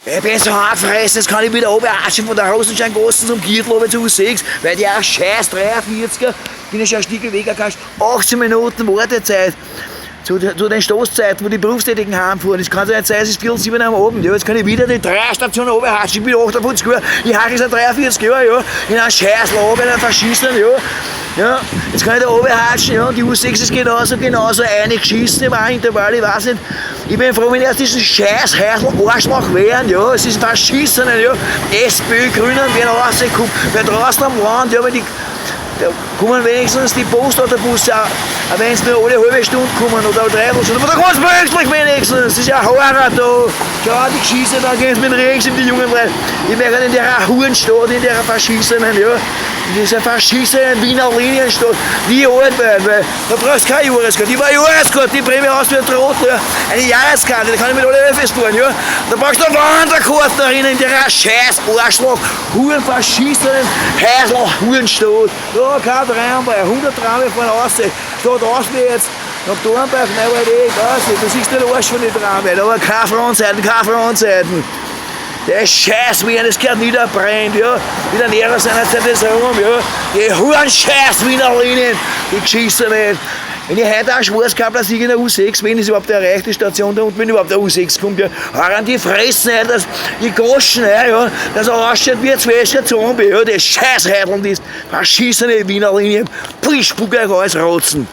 Ich bin so angefressen, jetzt kann ich wieder runterhatschen von der Rosensteingasse zum Gürtel runter zu U6, weil die auch scheiß 43er, bin ich schon ein Stück Weg gegangen, 18 Minuten Wartezeit. Zu den Stoßzeiten, wo die Berufstätigen heimfahren. Das kann doch nicht sein, es ist 6:45 am Abend. Ja, jetzt kann ich wieder die drei Stationen runterhatschen. Ich bin 58 Jahre, ich hacke seit 43 Jahren, ja, in einem scheiß Lager, in einem Faschisten, ja. Ja, jetzt kann ich da runterhatschen, ja, und die U6 ist genauso eingeschissen im Intervall, ich weiß nicht. Ich bin froh, wenn ich aus diesem scheiß Häusl Arschloch wären, ja, es ist Faschisten, ja, SPÖ, Grünen werden rausgekommen, weil draußen am Land, ja, wenn die, da kommen wenigstens die Postautobusse, auch wenn sie nur alle halbe Stunde kommen oder eine Dreiviertelstunde, aber da kommst du pünktlich wenigstens, das ist ja Horror da. Schau, die Geschichte, da gehen sie mit dem Regenschirm, die jungen Leute. Ich möchte in der Hurenstadt, in der verschissenen, ja, in dieser verschissenen Wiener Linienstadt, nie alt werden, weil da brauchst du keine Jahreskarte. Ich war Jahreskarte, die Prämie aus wie ein Trottel, ja. Eine Jahreskarte, da kann ich mit alle Öffis fahren, ja. Da brauchst du eine Wanderkarte darin, in der scheiß Arschloch, Hurenverschissenen Häusl, Hurenstadt. Da, kein Tramway, 100 Tramway fahren raus, Stadt auswärts, nach Dornbach, Neuwaldegg, weiß nicht, da siehst du den Arsch von den Tramway, aber keine Frontseiten, keine Frontseiten. Der Scheiß Wien, das gehört niederbrennt, ja. Wieder näher sind als das rum, ja. Die Huren Scheiß Wiener Linien, die geschissenen. Wenn ich heute auch schwarz gehabt, dass ich in der U6, wenn es überhaupt erreicht, die Station da unten, wenn überhaupt der U6 kommt, ja, hören die Fressen, ja, dass die Goschen, ja, dass er ausschaut wie ein zweister Zombie, ja, das Scheiß Heideln, das verschissene Wiener Linien, Pui, spuck euch alles Rotzen.